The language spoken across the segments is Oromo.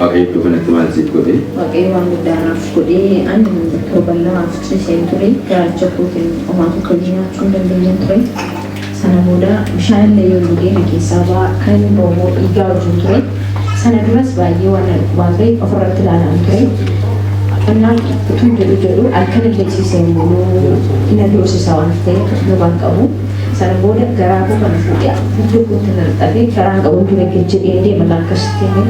Waaqayyo iddoo kanatti maal siif godhe? Waaqayyo waan guddaa naaf godhee. Ani torban lamaaf ciiseen ture. Garaacha kootiin homaa tokko illee nyaachuu hin dandeenyen ture. Sana booda bishaan illee yoo dhugee na keessaa ba'a. Kan inni ba'u immoo dhiigaa wajjin ture. Sana duras baay'ee waan na dhukkubaa ture ofirratti ilaalaan ture. Innaan utuun jedhu jedhu halkan illee ciiseen buluu na doorsisa waan ta'eef hirribaan qabu. Sana booda garaa koo kana fuudhee dugda kootti na laxxafee karaan qabuun ture gad jedheen deema akkasitti gad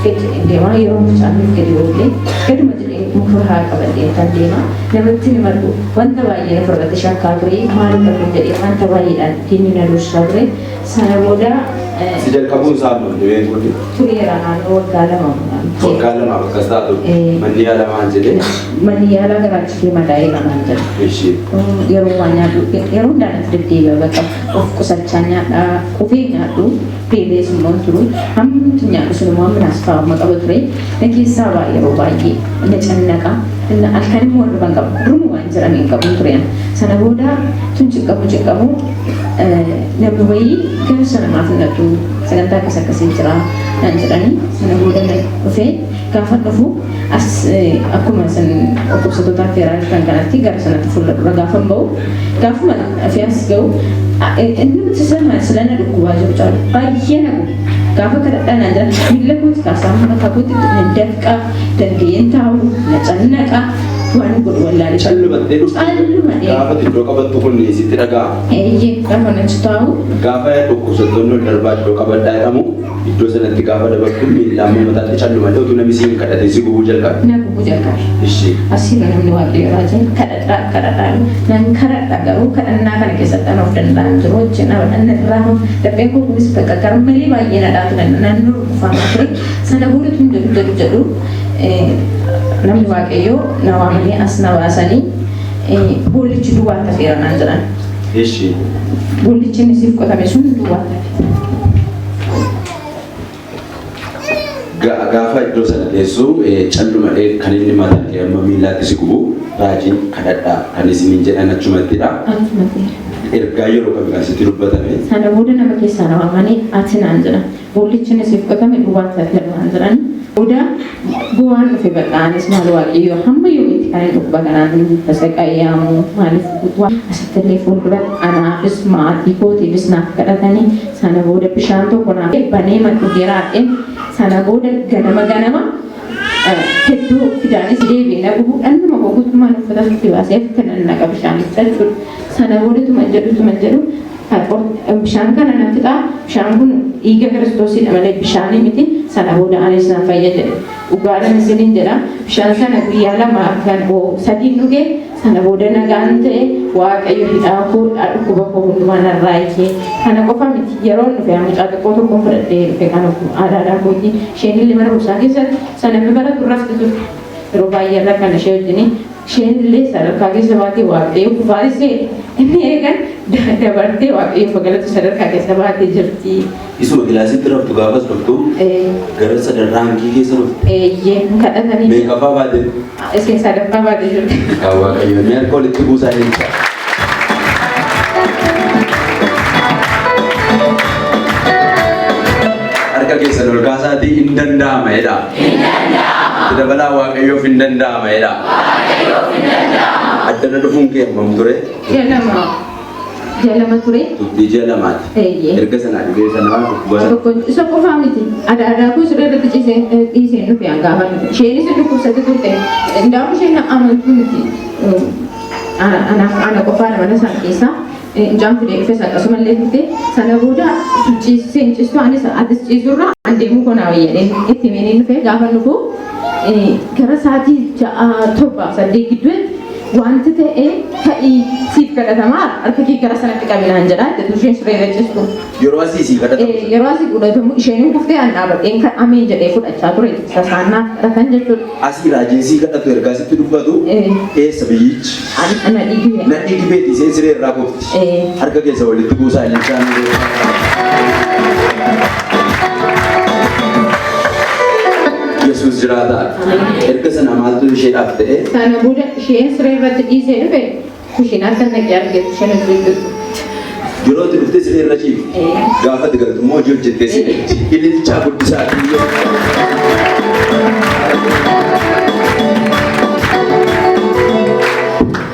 jedheen deema yeroo mucaaniif gadi oollee gaduma jedhee muka haa qabadheen kan deema namatti ni margu wanta baay'een ofirratti shakkaa ture maal qabu jedhee wanta baay'eedhaan diinni na dursaa ture sana booda. Si jalqabuun isaa amma dhibeen kun tureera naannoo waggaa 2. Waggaa lamaaf akkas taatu manni yaalaa maal jedhee? Manni yaalaa garaachi kee madaa'eera naan jedhe. Ishii. Yeroo waa nyaadhu yeroo hundaa natti deddeebi'a bakka of qusachaa nyaadha qufee nyaadhu deebi'ees immoo hin turu hammamti nyaadhu sun immoo hamma naas amma qaba ture na keessaa ba'a yeroo baay'ee na cannaqa halkan immoo hirriba hin qabu duruma waan jedhame hin qabu ture sana booda tun cinqamu cinqamu namni wayii gara sana maaf hin dhaqxu sagantaa akkas akkasii jira naan jedhanii sana booda na dhufee gaafa dhufu as akkuma isin dhukkubsattoota affeeraa jirtan kanatti gara sanatti fuula dura gaafa ba'u gaafuma dhufee as ga'u inni nuti sana sila na dhukkubaa jiru caalu baay'ee na guba gaafa kadhadhaa naan jira miila kooti kaasaa mataa kootti na dafqa danda'een taa'u na cannaqa waan godhu wallaalee. Callumattee dhuftu. Callumadhee. Gaafa iddoo qabattu kun sitti dhaga'ama. Eeyyee gaafa nachi taa'u. Gaafa dhukkubsattoonni ol darbaa iddoo qabadhaa jedhamu iddoo sanatti gaafa dabartu miilla amma mataatti callumadhee utuu namni si hin kadhatin si gubuu jalqabe. Na gubuu jalqabe. Ishii. Asiirra namni waaqayyo raajiin kadhadhaa kadhadhaa nan kadhadha garuu kadhannaa kana keessatti an of danda'an jiru wajjin abadan irraa lapheen koo kunis bakka garmalee baay'ee na dhaatu naannoo rukufamaa ture sana booda tun jedhu jedhu jedhu namni waaqayyoo na waamanii as na baasanii boollichi duwwaatti hafeera naan jedhan. Ishi. Boollichi inni siif qotame sun duwwaatti hafe. Gaafa iddoo sana teessu callumadhee kan inni mataa kee amma miillaatti si gubu raajiin kadhadhaa kan isiniin jedhan achumattidha. Achumatti. Ergaa yeroo kami kan sitti dubbatame? Sana booda nama keessaa na waamanii ati naan jedhan. Boollichi inni siif qotame duwwaatti hafeera naan jedhan. Booda bu'aan dhufe bakka anis maal waaqayyo hamma yoomitti kan hin dhukkuba kanaan tasaqayyaamu maaliif asitti illee fuulduratti anaafis maatii kootiifis naaf kadhatanii sana booda bishaan tokko naaf banee dhugee sana booda ganama ganama hedduu fidaanis deebi'ee na gubu dhannuma koo guutummaan uffata itti baasee itti nan naqa bishaanicha jechuudha. Sana booda tuman jedhu tuman jedhu bishaan kana nan fixaa bishaan kun dhiiga Kiristoosidha malee bishaanii miti sana booda anis nan fayya jedhe. Dhugaadhaan isiniin jedha bishaan sana guyyaa 2 kan 3 dhuge sana booda nagaan ta'e waaqayyo hidhaa koo dhukkuba koo hundumaa narraa hiikee kana qofa miti yeroo dhufe mucaa xiqqoo tokko fudhadhee dhufe kan aadaadhaa kooti isheen illee mana barumsaa keessatti sana baratu rafti turte yeroo baay'ee irra kan ishee wajjin isheen illee sadarkaa keessa baatee waaqayyo kufaatisee inni eegan dabartee waaqayyo galatu sadarkaa keessa baatee jirti. Isuma kilaasitti raftu gaafas dhuftu gara sadarraankii keessa dhuftu. Eeyyee kadhatanii. Meeqaffaa baate? Isheen sadaffaa baatee jirti. Waaqayyo mee harka walitti buusaa jecha. Harka keessan ol kaasaatii hin danda'ama jedha. Hin danda'ama. Itti dabalaa waaqayyoof hin danda'ama jedha. Waaqayyoof hin danda'ama. Addana dhufuun kee hammam ture? Ji'a 2. Ji'a 2 ture. Turtii ji'a 2ti. Eeyyee. Erga sanaa dhibee sanaa dhukkuba sana. Tokko isa qofaa miti. Adaadaa koo siree irratti ciisee dhiiseen dhufe an gaafa dhufe. Isheenis dhukkubsatti turte. Ndaa'u isheen amantuu miti. Anaaf ana qofaa mana sana keessaa. Mucaan fidee dhufes akkasumallee turte. Sana booda ciiseen ciistu anis atis ciisurra an deemuu koo naa wayyadheen itti himeen dhufe gaafa dhufu gara sa'aatii 6 7 8 gidduutti wanti ta'e ta'ii siif kadhatamaa harka kee gara sanatti qabi naan jedha itti isheen siree irra ciistu. Yeroo asii sii kadhatamu. Yeroo asii fudhatamu isheen kuftee an dhaabadheen kan ameen jedhee fudhachaa ture sasaannaa kadhatan jechuudha. Asii raajiin sii kadhatu ergaa sitti dubbatu eessa biyyichi? Nadhii Gibee. Nadhii Gibeeti isheen siree irraa kufti. Harka keessa walitti buusaa ililchaan. Yesuus jiraataa. Erga sana maaltu isheedhaaf ta'e? Sana booda isheen siree irratti dhiisee dhufe kushinaatti naqee argetu isheen hojii hojjettu. Yeroo itti dhuftee siree irra ciifte. Gaafa itti galtu immoo hojii hojjettee si ililchaa guddisaa.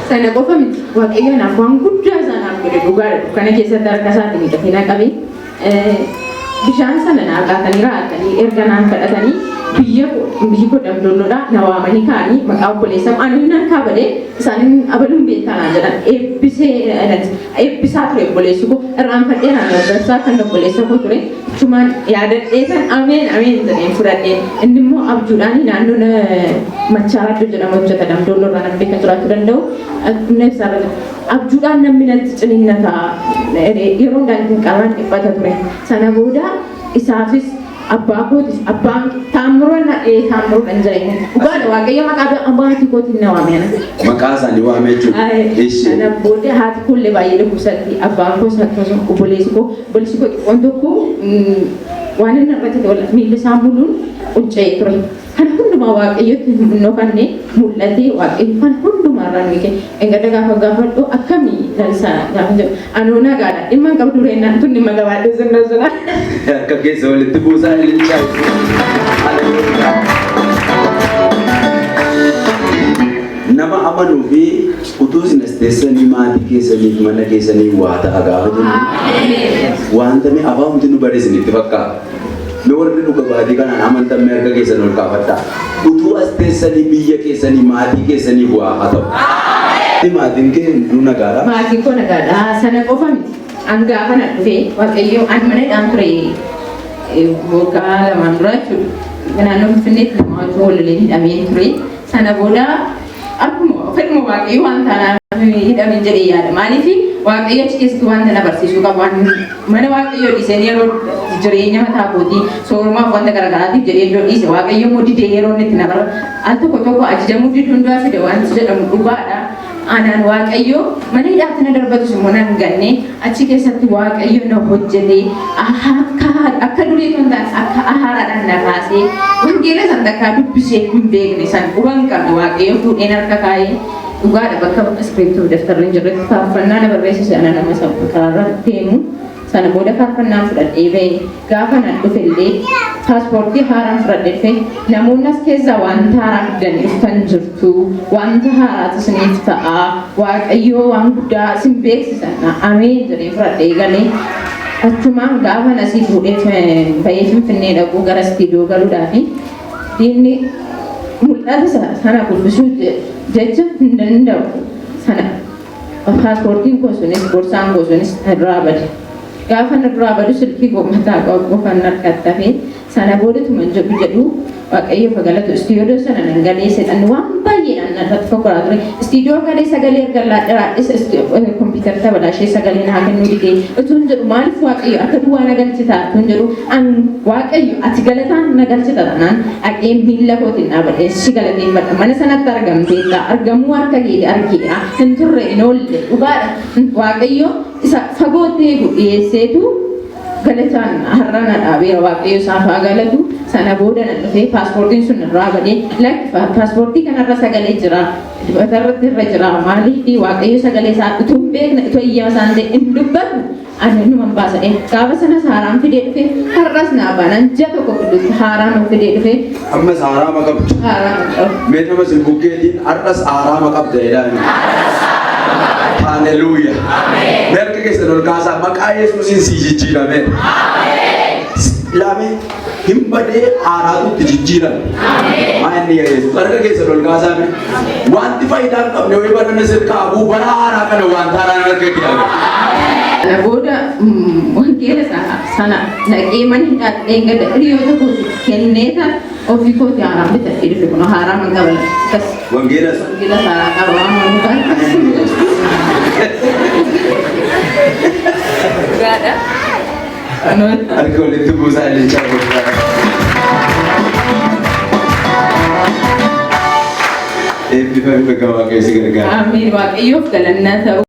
Sana qofa miti, Waaqayyo naaf waan guddaa sanaaf godhe. Dhugaadha, dukkana keessatti harka isaatiin miidhagina qabee bishaan sana naa qaatanii raatanii erga naan kadhatanii biyyi koo Damdoolloodha, na waamanii ka'anii maqaa obboleessa ani nan kaabadee isaanin abaluun beektaa naan jedhan. Eebbisee eebbisaa ture obboleessi koo, irraanfadhee naan obboleessaa kan obboleessa koo ture achumaan yaadadhee san ameen ameen jedheen fudhadheen. Inni immoo abjuudhaan naannoo Machaaraa iddoo jedhamu hojjeta, Damdoolloo irraa namni beekan jiraachuu danda'u, humna ibsaarra jira. Abjuudhaan namni natti ciniinnata, yeroo hundaan qinqamaan dhiphata ture. Sana booda isaafis abbaa kootis abbaan Taammiruu na Taammiruudhaan jireenya. Dhugaadha, Waaqayyo maqaa maatii kootiin na waame ana. Maqaa isaanii waame jechuudha. Ishi. Sana booda haati koollee baay'ee dhukkubsatti. Abbaan koos akkasuma, obboleessi koo xiqqoon tokko waan inni irratti miilli isaa muluun qunca'ee ture. Kana hundumaa Waaqayyotti hin dhokanne, mul'atee Waaqayyo kan hundumaa irraa nu eege. Engada gaafa gaafadhu akkamii lalisaa gaafa jedhu, anoo nagaadha, dhimma hin qabdu reennaan tun dhimma gabaadhe sinna suna. Harka keessa walitti buusaa ililchaa. Haleluuyaa. Nama amanuu fi utuu isin as teessanii maatii keessaniif mana keessanii waa ta'a gaafa jennu, wanta mi afaan hundi nu bade isinitti fakkaata. Nu warri dhuga baatii kanaan amantan mee harka keessan ol kaafadhaa. Utuu as teessanii biyya keessanii maatii keessaniif waa haa ta'u. Maatiin kee hunduu nagaadha. Maatiin koo nagaadha. Sana qofa miti. An gaafa na dhufe Waaqayyo an mana hidhaan ture waggaa 2n dura jechuudha. Naannoo Finfinneetti nama wajjin wal lolee hidhamee ture. Sana booda akkuma fedhuma Waaqayyo waan taanaaf hidhameen jedhee yaada. Maaliif, Waaqayyo achi keessatti wanta na barsiisuu qabu. Waan mana Waaqayyo dhiiseen yeroo jireenya mataa kootii soorumaaf wanta garaagaraatiif jedhee iddoo dhiise, Waaqayyo immoo didee yeroo inni itti na bara al tokko tokko ajajamuu diduun du'a fide wanti jedhamu dhugaadha. Anaan Waaqayyo mana hidhaatti na darbatus immoo nan ganne. Achi keessatti Waaqayyo na hojjete, akka durii kan ta'an akka haaraadhaan na kaasee, wangeela san takkaa dubbisee hin beekne, san quba hin qabne Waaqayyo fuudheen harka kaa'ee. Dhugaadha, bakka iskiriiptuu daftarri hin jirretti faarfannaa na barreessise. Ana nama karaarra deemu sana booda faarfannaan fudhadhee ba'e. Gaafa nan dhufe illee paaspoortii haaraan fudhadhee dhufe. Namoonni as keessaa wanta haaraa fidanii dhuftan jirtu, wanta haaraatu isiniif ta'a, Waaqayyoo waan guddaa isin beeksisan. Ameen jedhee fudhadhee galee, achumaan gaafa nasii fuudhee ba'ee Finfinnee dhaquu gara istiidiyoo galuudhaafi diinni mul'ata sana kuffisuu jecha hin danda'u. Sana paaspoortiin koo sunis borsaan koo sunis na duraa bade. Gaafa na duraa badu silkii koo mataa qofan harkatti hafee, sana boodatuma jedhu Waaqayyo galatu, istiidiyoo sana nan galee. Seexanni waan baay'eedhaan narratti fokkoraa ture. Istiidiyoo galee sagalee erga laadhiraadhis kompiitara tabalaashee sagalee naa kennuu didee utuun jedhu, maaliif Waaqayyo akka duwwaa na galchita utuun jedhu, an Waaqayyo ati galataan na galchita taanaan dhaqee miilla kootiin dhaabadhee si galateeffadha. Mana sanatti argamteetta, argamuu harka keeti argeera, hin turre hin oolle. Dhugaadha, Waaqayyo isa fagootti eegu dhiyeesseetu galataan har'a na dhaabeera. Waaqayyo isaaf haa galatu. Sana booda na dhufee paaspoortiin sun irraa badee, lakki, paaspoortii kanarra sagalee jira, dibatarratti irra jira. Maaliif, Waaqayyo sagalee isaa utuu hin beekne, utuu eeyyama isaan ta'e hin dubbatu, ani numan baasadhe. Gaafa sanas haaraan fidee dhufe, har'as naa baanaan ji'a tokko gidduutti haaraan fidee dhufe. Ammas haaraama qabdu. Haaraan qabu. Mee nama sin bukkeetiin har'as haaraama qabda jedhaan. Haleluuya. Mee harka keessan ol kaasaa, maqaa Yesuusiin sii jijjiirame. Ilaame, hin badee haaraatu itti jijjiirame. Maa inni Yesuus harka keessan ol kaasaa mee. Wanti faayidaa hin qabne wayii barana sirkaa abuu bara haaraa kana wanta haaraan harka kee argata. Kana booda wangeela sana naqee mana hidhaatti dheengadda hiriyoota kooti kenneeta ofii kooti haaraan bitadhee dhufe. Kun haaraa man qaba akkas. Wangeela isa. Wangeela haaraa qaba waan Dhugaadha. Harka walitti buusaa ililchaa guddaa. Eebbifame, bakka Waaqayyo si gargaara. Amiin, Waaqayyoof galannaa ta'u.